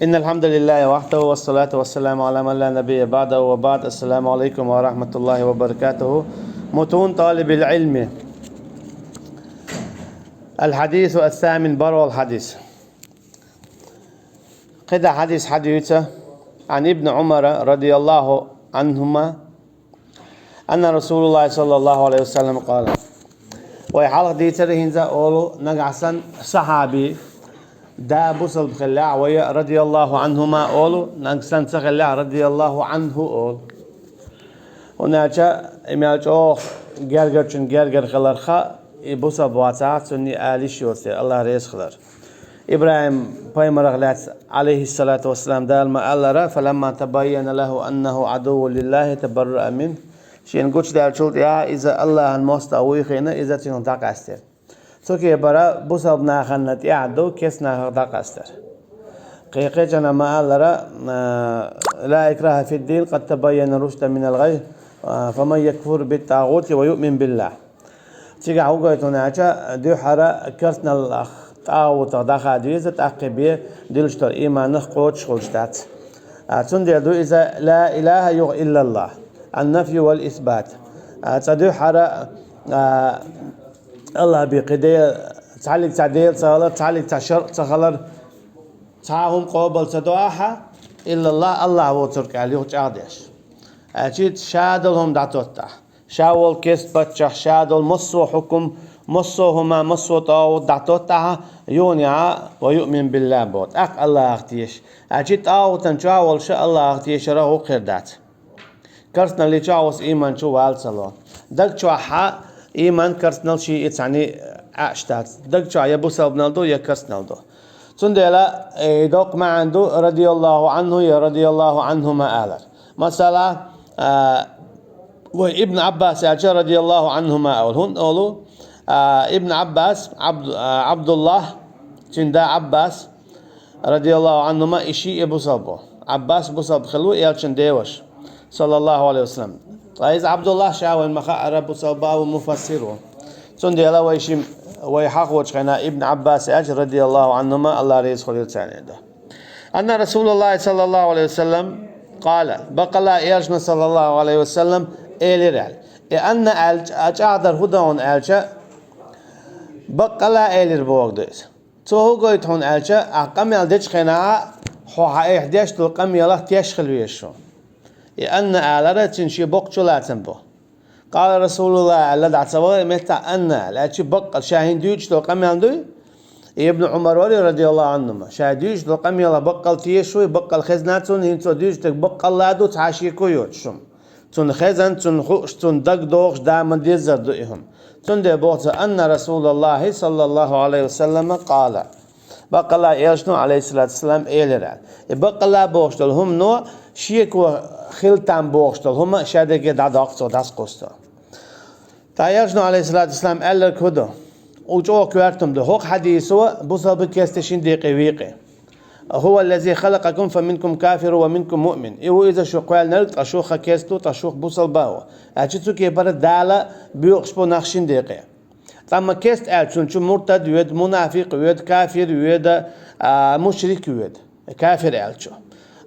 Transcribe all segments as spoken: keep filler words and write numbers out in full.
إن الحمد لله وحده والصلاة والسلام على من لا نبي بعده وبعد. السلام عليكم ورحمة الله وبركاته. متون طالب العلم. الحديث الثامن، барвал хьадис. КхидӀа хьадис хьадуьйцу, عن ابن عمر رضي الله عنهما أن رسول الله صلى الله عليه وسلم قال. Вай хьалха дийцар хӀинца олу, нагахь санна сахьаби, да бусалба хиллехь, вай رضي الله عنهما олу, нагахь санна ца хиллехь رضي الله عنه олу. ХӀунда аьлча и мел чӀогӀа гергарчун гергара хиларх, и бусалба вацахь, цунна и ала йиш йоцу дела, АллахӀ реза хилар. ИбрахӀим пайхамарах лаьцна, عليه الصلاة والسلام, Дала ма-аллара: فلما تبين له أنه عدو لله تبرأ منه. Шена гучудаьллачул тӀаьхьа иза АллахӀан мостагӀа вуй хиъна, иза цуьнах дӀакъаьстира. Цу кепара бусалба нахана тӀехь ду керста нахах дӀакъастар. Кхечанхьа ма-аллара: لا إكراه في الدين قد تبين الرشد من الغي، فمن يكفر بالطاغوت ويؤمن بالله. Цигахь хӀун гойту хьуна аьлча, дуьххьара керстаналлах, тӀагӀутах дӀахада веза, тӀаккха бен дилуш долу ийманах кхочуш хуьлуш дац. А, цундела ду иза لا إله юха إلا الله, النفي والإثبات. А, цкъа дуьххьара, а, АллахӀ бен кхин дела, цхьаллиг цхьа дела ца хилар, цхьаллиг цхьа шарӀ ца хилар, цхьа а хӀума къобал ца до ахьа, إلا الله, АллахӀ воцург аьлла юха чӀагӀдеш. Аьлча ша долу хӀума дӀатоттахь. Ша волу керста паччахь, ша долу массо а хьукум, массо а хӀума, массо а тӀагӀут дӀатоттахьа, юха а ويؤمن بالله боху. ТӀаккха АллахӀах теша. Аьлча тӀагӀутан чохь волуш АллахӀах тешарах хӀума хир дац. Керстаналли чохь оцу ийман чу вала ца ло. Даг чохьа ийман, керстанал ши и цхьаьний Ӏаш дац. Даг чохь я бусалбанал ду, я керстанал ду. Цундела, э, доккха маьӀна ду رضي الله عنه я رضي الله عنهما алар. Масала, а, вай Ибн Ӏаббас аьлча رضي الله عنهما олу. ХӀунда олу, а, Ибн Ӏаббас, Ӏабд-, а, Ӏабдуллах, цуьнан да Ӏаббас, رضي الله عنهما, и шиъ и бусалба. Ӏаббас бусалба хилла ву, элчан деваша, صلى الله عليه وسلم. Ткъа иза Ӏабдуллах ша вайна ма-хаъара бусалба ву, муфассир ву. Цундела вай шим-, вай хьахочу хенахь Ибн Ӏаббас аьлча رضي الله عنهما, АллахӀ реза хуьлийла царна, ду. أن رسول الله صلى الله عليه وسلم قال, баккъалла элчано صلى الله عليه وسلم элира аьлла. И أن аьлча, а чӀагӀдар хӀун ду хьуна аьлча, баккъалла элира бохург ду иза. Цо хӀун гойту хьуна аьлча, ахь къамел дечу хенахь, хьо хьан эхь деш долу къамелах теш хила везаш ву. И أن алара цуьнан шен боккха чулацам бу. قال رسول الله аьлла дӀа ца вахара, и меттахь أن аьлла, аьлча баккъал ша хӀинца дуьйцуш долу къамел дуй? Ибн Ӏумар вара, رضي الله عنهما, ша дуьйцуш долу къамелах баккъал тешаш ву, баккъал хезна цунна, хӀинца цо дуьйцуш дерг баккъалла ду, цхьа шеко йоцуш хӀума. Цунна хезна, цунна хууш, цунна дагадогӀуш, да ма-деззара ду и хӀума. Цундела боху цо أن رسول الله صلى الله عليه وسلم قال. Баккъалла элчано, عليه الصلاة والسلام, элира аьлла. И баккъалла бохуш долу хӀумано шеко хила там бохуш долу хӀума ша дерриге дӀадоккху цо, дӀасакхуссу. Ткъа элчано, عليه الصلاة والسلام, аьлларг хӀун ду? Уьш чӀогӀа коьрта хӀума ду. ХӀокху хьадисо бусалба, керста шина декъе векъа. هو الذي خلقكم فمنكم كافر ومنكم مؤمن. И ву иза шу кхоьллинарг, ткъа шух керста ву, ткъа шух бусалба ву. Аьлча цу кепара Дала боькъуш бу нах шина декъе. Ткъа ма керста аьлча, цу чу муртад воьду, мунафикъ воьду, кафир воьду, а, мушрик воьду. Кафир аьлча.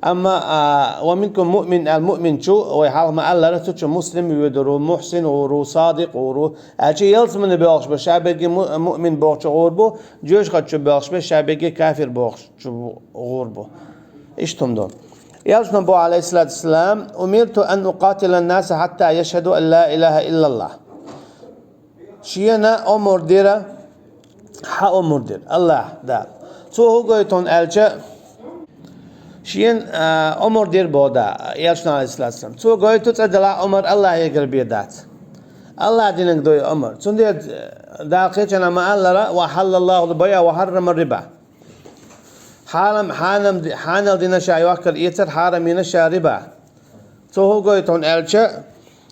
Амма, а, ومنكم مؤمن аьлла, муъмин чу, вай хьалха ма-аллара, цу чу муслим воьдур ву, мухьсин гӀур ву, садикъ гӀур ву. Аьлча ялсамане боьлхуш бу, ша берриге му-, муъмин бохучу гӀур бу, жоьжахати чу боьлхуш бу, ша берриге кафир бохучу гӀур бу. Иштта хӀума ду. Элчано боху, عليه الصلاة والسلام: أمرت أن أقاتل الناس حتى يشهدوا أن لا إله إلا الله. Шена омра дира, хьан омра дира, АллахӀ Дала. Цо хӀун гойту хьуна аьлча, шена, а, омра дира боху Дала, элчано, عليه الصلاة والسلام. Цо гойту цкъа делахь омра АллахӀегара бен дац. АллахӀ динарг ду и омра. Цундела Дала кхечанхьа ма-аллара: وأحل الله البيع وحرم الربا. Хьарам, хьанам, хьанал дина ша йохкар-эцар, хьарам йина ша риба. Цо хӀун гойту хьуна аьлча,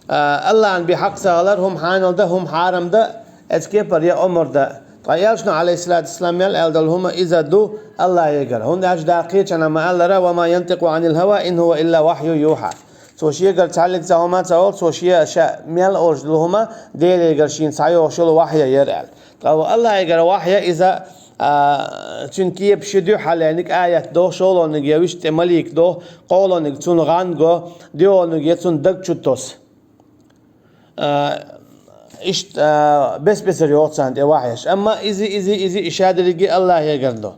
а, АллахӀан бен хьакъ ца хилар, хӀума хьанал дан, хӀума хьарам дан, эцу кепара я омра дан. Ткъа элчано, عليه الصلاة والسلام, мел аьлла долу хӀума иза ду АллахӀегара. ХӀунда аьлча Дала кхечанхьа ма-аллара: وما ينطق عن الهوى إن هو إلا وحي يوحى. Цо шегара цхьаллиг цхьа хӀума а ца олу, цо шен ша мел олуш долу хӀума Делегара шена схьайогӀуш йолу вахьй яра аьлла. Ткъа ву АллахӀегара вахьй иза, А, цуьнан кепаш я дуьххьарлерниг, аят доху, шолгӀаниг я вуьшта тӀе малик доху, кхоалгӀаниг цунна гӀан го, доьалгӀаниг я цунна даг чу тосу. А, иштта, а, бес-бесара йогӀу царна тӀе вахьеш. Амма иза, иза, иза, и шадерриге АллахӀегара ду.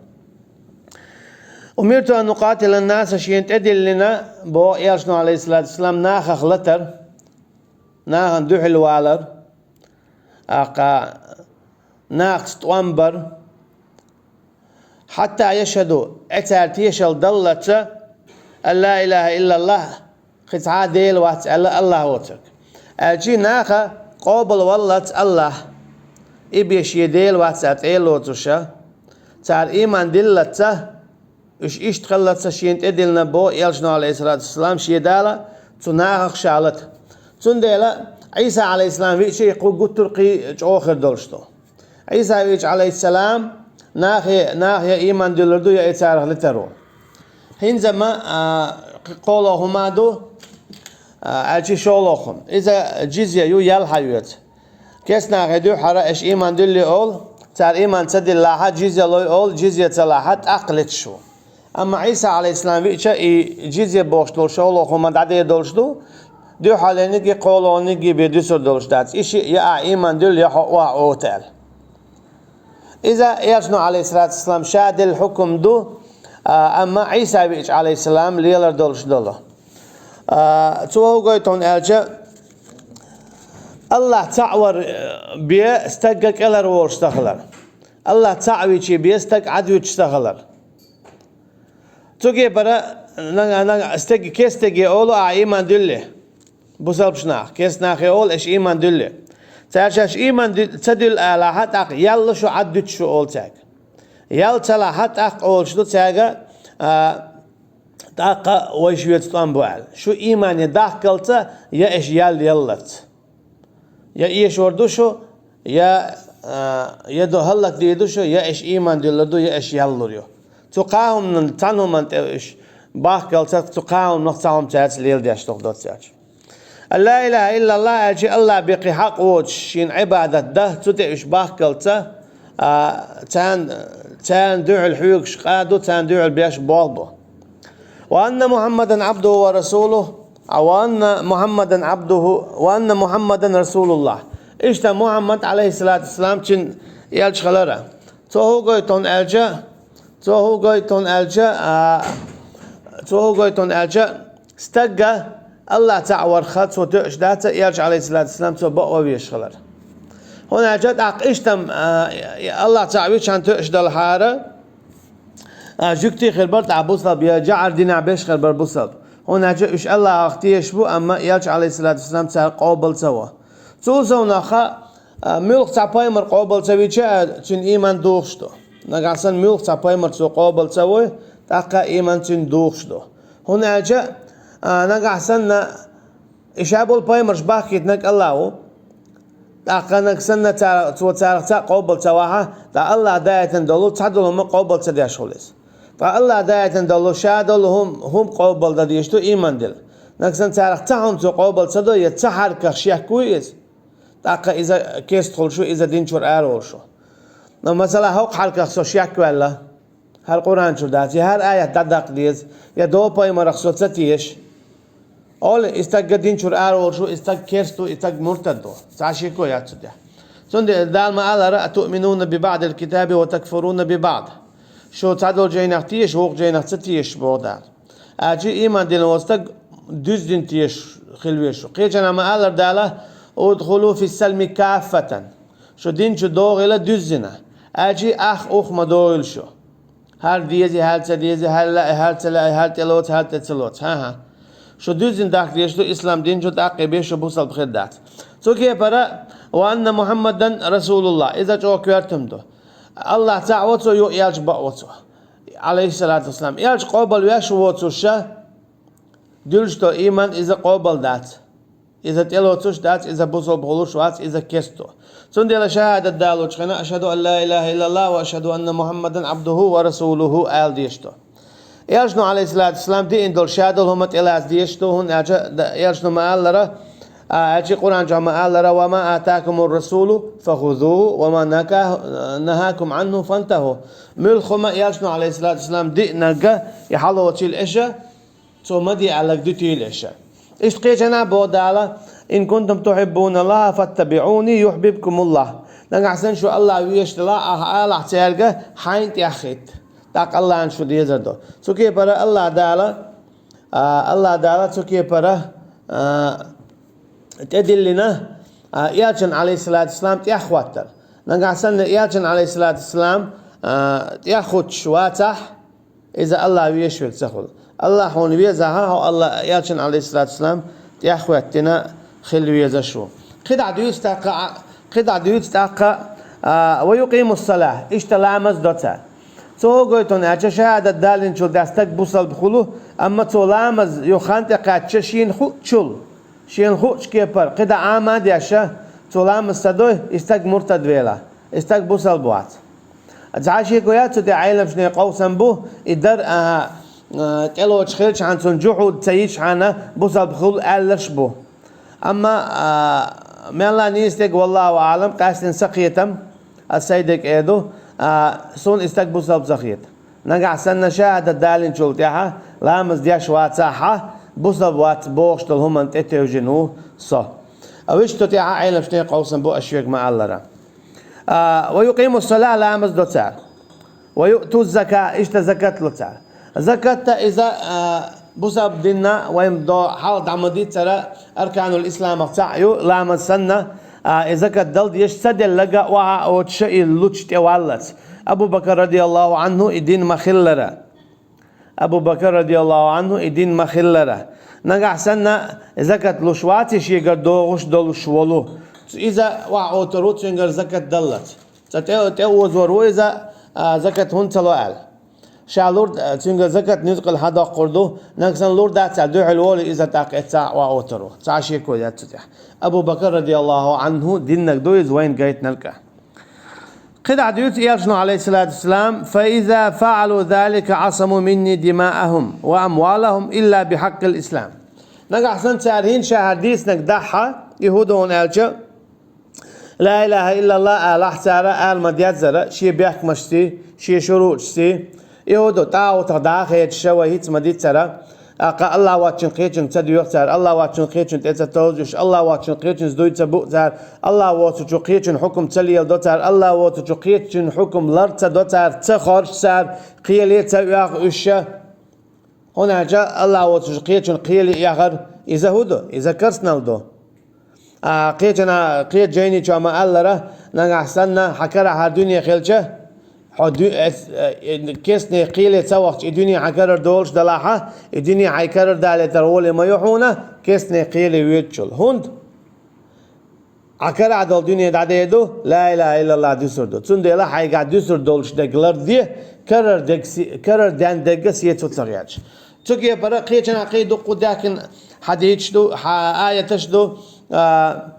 «Умирту ан укъатила ннаса», шена тӀедиллина, боху Элчано, алейхиссалату вассалам, нахах латар, нахана дуьхьал валар, аккха нахаца тӀом бар, «хьатта яшхӀаду», э, цара тешалла даллалц, «ан ла илаха иллаллах», кхин цхьа а Дела вац аьлла АллахӀ воцург. Аьлча наха къобалваллалц АллахӀ, и бен шен Дела вац аьлла цӀе лоцуша, цара ийман диллалц, уьш иштта хиллалц шена тӀедиллина, боху Элчано, алейхиссалату вассалам, шен Дала цу нахах ша лата. Цундела Ӏийса, алейхиссалам, виъча и кху гуттар а кхин чӀогӀа хир долуш ду. Ӏийса виъча, алейхиссалам, нахе, нахе ийман дуьллур ду, я и царах литар ву. ХӀинца ма, а, кхоалгӀа хӀума ду, а, аьлча шолгӀа хӀума. Иза джизья ю, ял хьаоьцу. Кест нахе дуьххьара, аша ийман дуьллий олу, цара ийман ца диллахьа, джизья лой олу, джизья ца лахьа, тӀаккха леташ ву. Амма Ӏийса, алейхиссалам, виъча и джизья бохуш долу шолгӀа хӀума дӀадер долуш ду, дуьххьарлерниг а, кхоалгӀаниг а бен дуьсур долуш дац. И шиъ я ахь ийман дуьллу, я хьо охьа ота аьлла. Иза Элчано, алейхиссалату вассалам, ша делла хьукум ду, а, амма Ӏийса виъча, алейхиссалам, лелар долуш долу. А, цо хӀун гойту хьуна аьлча, АллахӀ цхьаъ вар, э, бен стагга кӀелхьарволуш ца хилар. АллахӀ цхьаъ вича бен стаг Ӏадвуьтуш ца хилар. Цу кепара нага, нага, стеге, кест стеге олу ахь ийман дуьллий. Бусалбаш нах, кест нахе олу аша ийман дуьллий. Цара шаьш ийман ду-, ца дуьллу алахьа, тӀаккха ял лу шу, Ӏадвуьтуш ву олу цаьрга. Ял ца лахьа, тӀаккха олуш ду цаьрга, а, тӀаккха вайша веза тӀом бу аьлла. Шу иймане дахкалца, я аша ял яллалц. Я эшор ду шу, я, а, я до хӀаллакдийр ду шу, я аша ийман дуьллур ду, я аша ял лур ю. Цу кхаа хӀуманан, цхьана хӀуманна тӀе уьш бахкалца, цу кхаа хӀуманах цхьа хӀума цаьрца леладеш доху доццаьрча. Ла илаха иллаллах аьлча, АллахӀ бен кхин хьакъ воцуш шена Ӏибадат дан, цу тӀе уьш бахкалца, а, царна, царна дуьхьал хьоьгуш къа ду, царна дуьхьал беш болх бу. «Ва анна Мухаммадан абдуху ва расулуху», а, «ва анна Мухаммадан абдуху, ва анна Мухаммадан расулуллах». Иштта Мухаммад, алейхиссалату вассалам, цуьнан элча хилар. Цо хӀун гойту хьуна аьлча, цо хӀун гойту хьуна аьлча, а, цо хӀун гойту хьуна аьлча, стагга АллахӀ цхьаъ варх цо тоьуш дац, элча, алейхиссалату вассалам, цо бакъо везаш хилар. ХӀунда аьлча тӀаккха иштта, а, АллахӀ цхьаъ вича тоьуш далахьара, а, жуьгтий хир бара тӀаккха бусалба, я жӀар динехь берш хир бара бусалба. ХӀунда аьлча уьш АллахӀах тешаш бу, амма элча, алейхиссалату вассалам, цара къобал ца во. Цул совнаха, а, муьлхха цхьа пайхамар къобал ца вича а, цуьнан ийман духуш ду. Нагахь санна муьлхха цхьа пайхамар цо къобал ца вой, тӀаккха а ийман цуьнан духуш ду. ХӀунда аьлча, а, нагахь санна и ша болу пайхамарш бахкийтинарг АллахӀ ву. ТӀаккха нагахь санна цара, цо царах цхьаъ къобал ца вахьа, ткъа АллахӀа даийтина долу цхьа долу хӀума къобал ца деш хуьлу иза. Ткъа АллахӀа даийтина долу ша долу хӀума, хӀума къобал дан дезаш ду ийман дила. Нагахь санна царах цхьа хӀума цо къобал ца до, я цхьа хьараках шек вуй иза, тӀаккха иза кест хуьлуш ву, иза дин чуьра ара волуш ву. Но, масала, хӀокху хьараках со шек ваьлла, хӀара Къуръан чуьра дац, я хӀара аят дӀадаккха деза, я дов пайхамарах со ца теша. Олу, и стаг дин чуьра ара волуш ву, и стаг керста ву, и стаг муртад ву. Цхьа шеко яц цу тӀехь. Цундела Дала ма-аллара: «Атуъминуна би баъдил китаби ва такфуруна би баъд». Шу цхьадолу жайнах теша, вукху жайнах ца тешаш, боху Дала. Аьлча ийман дина волу стаг дуьззина тешаш хила везаш ву. Кхечанхьа ма-аллара Дала: «Удхулу фис-салми каффатан». Шу дин чу догӀийла дуьззина. Аьлча ах-ух ма догӀийла шу. ХӀара деза, хӀара ца деза, хӀара лаьа, хӀара ца лаьа, хӀара тӀелоцу, хӀара тӀе ца лоцу. ХӀан-хӀа. Шу дуьззина дахка дезаш ду ислам дин чу, тӀаккха бен шу бусалба хир дац. Цу кепара: «Ва анна Мухаммадан расулуллах». Иза чӀогӀа коьрта хӀума ду. АллахӀ цхьаъ ву цо, юха элча бакъ ву цо, алейхиссалату вассалам. Элча къобал веш воцуша, дуьллуш долу ийман иза къобал дац. Иза тӀелоцуш дац, иза бусалба хуьлуш вац, иза керста ву. Цундела шахӀадат далочу хенахь: «Ашхаду ан ла илаха иллаллах ва ашхаду анна Мухаммадан абдуху ва расулуху», ала дезаш ду. Элчано, алейхиссалату вассалам, диъна долу ша долу хӀума тӀелаца дезаш ду, хӀунда аьлча да-, Элчано ма-аллара: А, аьлча Къуръан чохь ма аллара: «Ва ма атакумур расулу фахузуху, ва ма накаху-, нахакум анху фантаху». Муьлхха хӀума элчано, алейхиссалату вассалам, диънарг, и хьалоцийла аша, цо ма де аьлларг дуьтийла аша. Иштта кхечанхьа боху Дала: «Ин кунтум тухиббуна Аллаха фаттабиуни юхбибкумуллах». Нагахь санна шу Аллах везаш делахь, ахьа алахь цаьрга: «Хьайна тӀехь хӀитта». ТӀаккха Аллахьна шу дезар ду. Цу кепара Аллах Дала, а, Аллах Дала цу кепара, а, тӀедиллина, а, элчан, алейхиссалату вассалам, тӀеххоттар. Нагахь санна элчан, алейхиссалату вассалам, а, тӀеххуттуш вацахь, иза Аллах везаш верг ца хуьлу. Аллах хьуна везахь, хьо Аллах, элчан, алейхиссалату вассалам, тӀеххоьттина хила везаш ву. КхидӀа дуьйцу тӀаккха, кхидӀа дуьйцу тӀаккха, а, «Ва юкъимус салах», иштта ламаз до цара. Цо хӀун гойту аьлча, шахӀадат далийначул тӀаьхьа стаг бусалба хуьлу, амма цо ламаз юха хан тӀекхаьчча шена хуучул, шена хуучу кепара, кхидӀа Ӏама а деш, цо ламаз ца дой, и стаг муртад велахь, и стаг бусалба вац. Цхьа шеко яц цу тӀехь, Ӏеламчийн къовсам бу, и дар, а, а, тӀелоцуш хилчахьана, цунна жухӀуд ца йичахьана, бусалба хуьлу аьлларш а бу. Амма, а, мелла нийса дерг, валлаху аълам, къаьстина сан кхетам, ас сайн дерг эр ду, а, суна и стаг бусалба ца хета. Нагахь санна шахӀадат далийначул тӀаьхьа ламаз деш вацахь, бусалба вац бохуш долу хӀуманна тӀетевжина ву со. А вуьшта тӀехьа Ӏеламчийн къовсам бу, ас шуьга ма аллара. А, «Ва юкъимус салах», ламаз до цара. «Ва юътуз зака», иштта закат ло цара. Закат иза, а, бусалба динна вайн до хьалха дӀа ма дийццара, арканул исламах цхьаъ ю, ламаз санна, а, и закат дала дезаш, ца делларг охьа а оцуш, и лучу тӀе валлалц. Абу Бакр радияллаху анху и дин ма-хиллара. Абу Бакр радияллаху анху и дин ма-хиллара. Нагахь санна, и закат луш вац и шегара догӀуш долуш волу. Иза охьа оцур ву цуьнгара закат даллалц. Цкъа тӀе, тӀе озор ву иза, а, закат хӀунда ца ло аьлла. Ша лур д-, цуьнгара закат нуьцкъала хьадоккхур ду, нагахь санна лур дац аьлла дуьхьал волий иза, тӀаккха эццахь охьа оцур ву. Цхьа шеко яц цу тӀехь. Абу Бакр радияллаху анху диннарг ду иза вайна гайтинарг а. КхидӀа дуьйцу элчано, алейхиссалату вассалам: «Фа иза фаъалу залика Ӏасаму минни димаахум ва амвалахум илла бихьаккъил ислам». Нагахь санна цара хӀинца ша хӀара дийцинарг дахь, и хӀун ду аьлча, ла илаха иллаллах алахь цара, ала ма-деззара, шен бехкамашций, шен шуруъашций, и хӀун ду, тӀагӀутах дӀа а хеташ, ша вай хӀинца ма-дийццара, тӀаккха Аллах воцчун кхечунга ца доьху цара, Аллах воцчун кхечун тӀе ца товзуьйтуш, Аллах воцчун кхечунца дуй ца буу цара, Аллах воцучу кхечун хьукум ца леладо цара, Аллах воцучу кхечун хьукум лар ца до цара, ца хоржу цара, кхеле ца оьху уьш. ХӀунда аьлча Аллах воцучу кхечун кхеле эхар, иза хӀун ду? Иза керстанал ду. А, кхечана, кхечу жайни чохь ма-аллара, нагахь санна, хьан карахь хӀара дуьне хилча, хьо ду-, эс-, э, э, керстанийн кхеле ца вахча, и дуьне хьан карара долуш далахьа, и дуьне хьайн карара далийтар гӀоле ма ю хьуна, керстанийн кхеле воьдучул. ХӀунда? Хьан карахь долу дуьне дӀадер ду, ла илаха иллаллах дуьсур ду. Цундела хьайгахь дуьсур долуш дерг ларде, карара дерг се-, карара даьнна дерг сецо ца гӀерташ. Цу кепара кхечанхьа кхин дуккха даьхкина хьадисаш ду, хьа-, аяташ ду, а,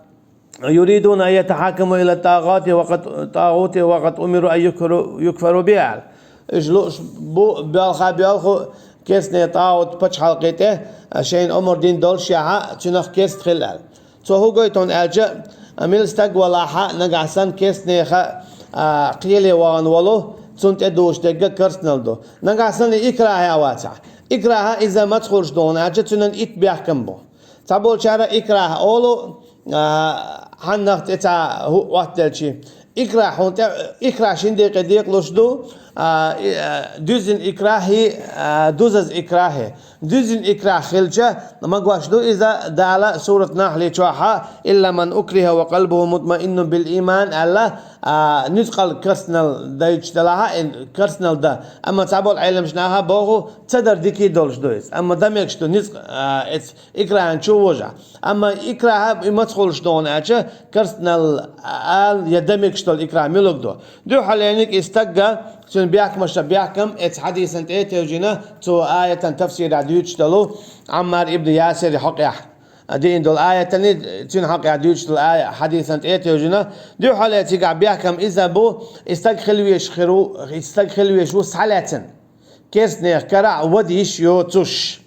«Юридуна ан ятахьакаму ила тӀагӀути ва къад, тӀагӀути ва къад умиру ан юкфару, юкфару биха», аьлла. Уьш лууш бу, боьлху, боьлху керстанийн тӀагӀут пачхьалкхе тӀе, шайна омра дина доллушехьа, цуьнах керста хила аьлла. Цо хӀун гойту аьлча, мила стаг валахьа, нагахь санна керстанеха, а, кхеле вахана волу, цунна тӀедугӀуш дерг керстанал ду. Нагахь санна и икрахьехь вацахь. Икрахьа иза маца хуьлуш ду аьлча, цуьнан итт бехкам бу. Цхьаболчара икрахь олу, а, хьаннах тӀе цхьа хӀу оттаделчи. Икрахь хьуна тӀе, икрахь шин декъе декъалуш ду, а, и, а, дуьззина икрахьи, а, дузаза икрахьи. Дуьззина икрахь хилча, магош ду иза Дала сурат Нахьли чохьа, «Илла ман укриха ва къалбуху мутмаиннун бил иман», аьлла, а, нуьцкъала керстанал дайчу делахьа, и керстанал дан. Амма цхьаболу Ӏеламчу наха боху, ца дар дика долуш ду иза. Амма дан мегаш ду нуьцкъ-, а, эц-, Икрахьан чу вожа. Амма икрахьа и маца хуьлуш ду аьлча, керстанал ала я дан мегаш долу икрахь муьлург ду. Дуьххьалениг и стагга, цуьнан бехкамаша бехкам, эцу хьадисан тӀе а тевжина, цу аятан тафсирехь дуьйцуш долу Ӏаммар ибн Ясири хьокъехь. Диъна долу аятани, цуьнан хьокъехь дуьйцуш долу ая-, хьадисан тӀе а тевжина, дуьххьале цигахь бехкам иза бу, и стаг хила везаш хир ву, и стаг хила везаш ву схьалаьцна. Керстанех карахь вада йиш йоцуш.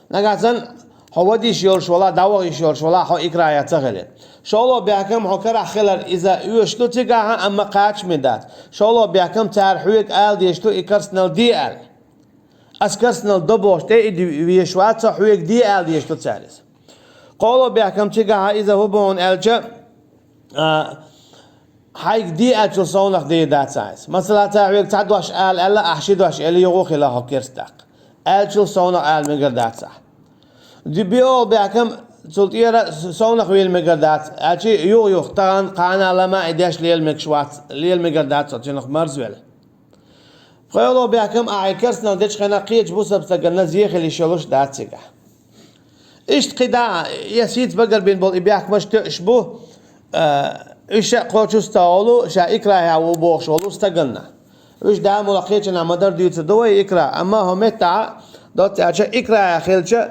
Нагахь санна, Хьо вада йиш йолуш валахь, дӀаваха йиш йолуш валахь, хьо икрахьехь ца хилийта. ШолгӀа бехкам хьо карахь хилар иза оьшуш ду цигахь, амма кхачаме дац. ШолгӀа бехкам цара хьоьга ала дезаш ду и керстанал де аьлла. Ас керстанал до бохуш тӀе а везаш вац со, хьоьга де ала дезаш ду цара иза. КхоалгӀа бехкам цигахь иза хӀун бу хьуна аьлча, а, хьайга де аьллачул совнах де дац ахь иза. Масала, цара хьоьга цхьа дош ала аьлла, ахь ши дош элли, юха хила хьо керста тӀаккха. Аьллачул совнах ала мегар дац ахь. ДиъалгӀа бехкам цул тӀера совнах вийла мегар дац, аьлча юха-юха тахана кхана лама и деш лела мегаш вац, лела мегар дац со, цунах марзвелла. ПхоьалгӀа бехкам ахь и керстанал дечу хенахь кхечу бусалба стагана зе хила йиш йолуш дац цигахь. Иштта кхидӀа, я сийца багарбина болу и бехкамаш тоьуш бу, а, уьш а кхочуш ца олу, ша икрахьехь ву бохуш волу стаганна. Уьш Дала мукъалахь кхечанхьа ма-дарра дуьйцур ду вай икрахь, амма хӀокху меттехь доцца аьлча икрахьехь хилча,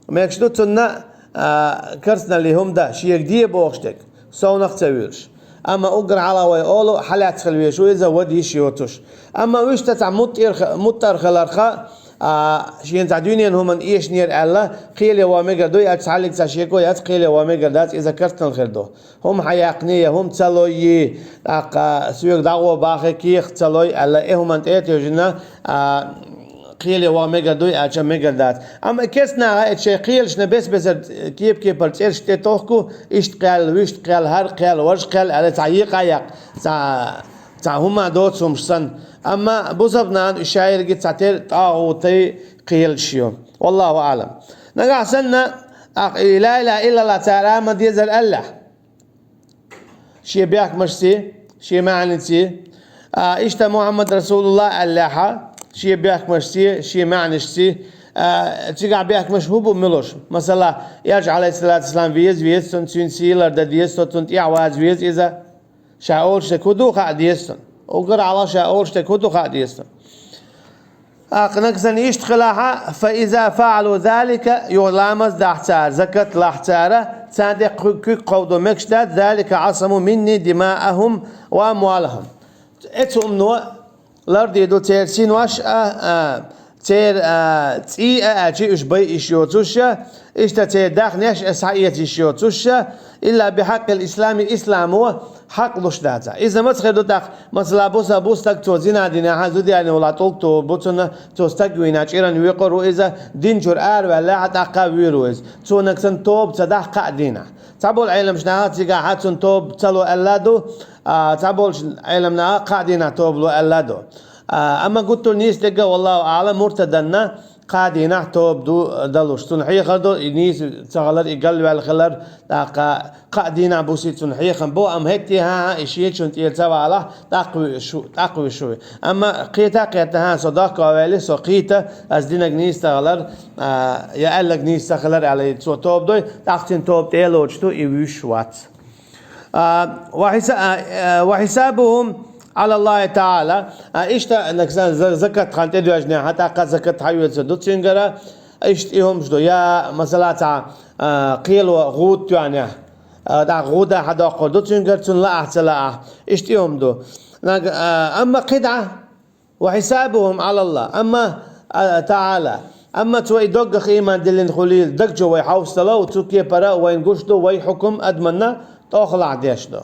мегаш ду цунна, а, керстаналлин хӀума дан, шега де бохуш дерг, совнах а ца вуьйлуш. Амма уггар хьалха вай олу, хьалаьцна хила везаш ву иза, вада йиш йоцуш. Амма уьш цхьа муттар-, муттар хиларх, а, шена цхьа дуьненан хӀуманна эшнера аьлла, кхеле ван мегар ду, я цхьаьллиг цхьа шеко яц, кхеле ван мегар дац, иза керстанал хир ду. ХӀума хьан яьккхина я хӀума ца лой, тӀаккха соьга дӀагӀо бахе кехат ца лой аьлла, и хӀуманна тӀе а тевжина, а, кхеле ван мегар дуй аьлча мегар дац. Амма керстанаха эцу шайн кхелашна бес-бесара кеп-кепара цӀераш тӀе тохку, иштта кхел, вуьшта кхел, хӀара кхел, важа кхел аьлла, цхьа екъа а яккха, цхьа, цхьа хӀума доцу хӀумаш санна. Амма бусалба нахана уьш шайерриге цхьатерра тӀагӀутийн кхелаш ю. Валлаху аӀлам. Нагахь санна, ахь и ла илаха иллаллах цара ма дезара аьллехь. Шен бехкамашций, шен маьӀнаций. А, иштта Мухьаммад Расулуллах аьллехьа, шен бехкамашций, шен маьӀнашций. А, цигахь бехкамаш хӀун бу муьлуш? Масала, Элча, Ӏалайхиссалату вассалам, веза, веза цунна, цуьнан сий лардан деза, со цунна тӀаьхьа ваза веза иза. Ша олуш дерг хӀун ду хаа деза цунна. Уггар хьалха ша олуш дерг хӀун ду хаа деза цунна. ТӀаккха нагахь санна иштта хилахьа, فإذا فعلوا ذلك, юха ламаз дахь цара, закат лахь цара, царна тӀе кху-, куьг кховдо мегаш дац, ذلك عصموا مني دماءهم وأموالهم. Эцу умно лардийр ду церан синош а, а, церан, а, цӀий а аьлча, уьш байъа йиш йоцуш а, иштта церан даьхнеш а схьаэца йиш йоцуш а, إلا بحق الإسلام, исламо хьакъ луш дацахь. Иза маца хир ду тӀаккха, масала, бусалба стаг, цо зина динехьа, зуда яьллина волахь тӀулг тоба бу цунна, цо стаг вийна чӀиран векъур ву иза, дин чуьра араваьллехьа, тӀаккха а вуьйр ву иза. Цо нагахь санна тоба ца дахь кхаа дийнахь. Цхьаболу Ӏеламчу наха цигахьа цунна тоба ца ло аьлла а ду, а, цхьаболчу Ӏеламнаха кхаа дийнахь тоба ло аьлла а ду. А, амма гуттар а нийса дерг а, валлаху аӀлам, муртаданна кхаа дийнахь тоба ду далуш. Цунна хьехар ду, и нийса ца хилар, и галваьлла хилар, тӀаккха кхаа дийнахь буси цунна хьехам бу, амма хӀетте хӀан-хӀа, и шечунна тӀера ца валахь, тӀаккха вуьйш ву, тӀаккха вуьйш ву. Амма кхета а кхетта, хӀан, со дохко а ваьлли, со кхийта, ас динарг нийса ца хилар, а, я аьлларг нийса ца хилар аьлла, цо тоба дой, тӀаккха цуьнан тоба тӀе а лоцуш ду, и вуьйш вац. А, وحسا-, а, а, وحسابهم على الله تعالى. А, иштта, нагахь санна, за-, закат хан тӀедоьжнехьа, тӀаккха закат хьаоьцур ду цуьнгара, иштта и хӀумаш ду. Я, масала, цхьа, а, кхело гӀуда тоьхнехь, а, тӀаккха гӀуда хьадоккхур ду цуьнгара, цунна лаахь, ца лаахь. Иштта и хӀума ду. Наг-, а, амма кхидӀа, وحسابهم على الله. Амма, а, تعالى. Амма цо и доггах ийман диллина хуьлийла, даг чу вай хьовсало, цу кепара вайна гуш ду, вай хьукум адаманна тӀохалахь деш ду.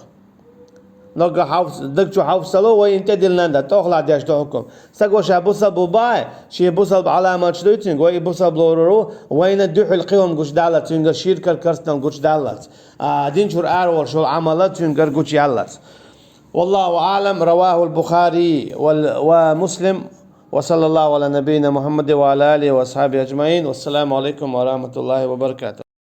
Ноггах хьовс-, даг чу хьовсало, вайна тӀедиллина дан тӀохалахь деш ду хьукум. Стаго ша бусалба ву бахьа, шен бусалба Ӏаламаташ дуй цуьнга, вай и бусалба лорур ву, вайна дуьхьал кхин хӀума гучудаллалц, цуьнгара ширкал, керстанал гучудаллалц. А, дин чуьра араволуш йолу Ӏамал цуьнгара гучуяллалц. والله أعلم. رواه البخاري وال-، ومسلم. وصلى الله على نبينا محمد وعلى آله وأصحابه أجمعين. والسلام عليكم ورحمة الله وبركاته.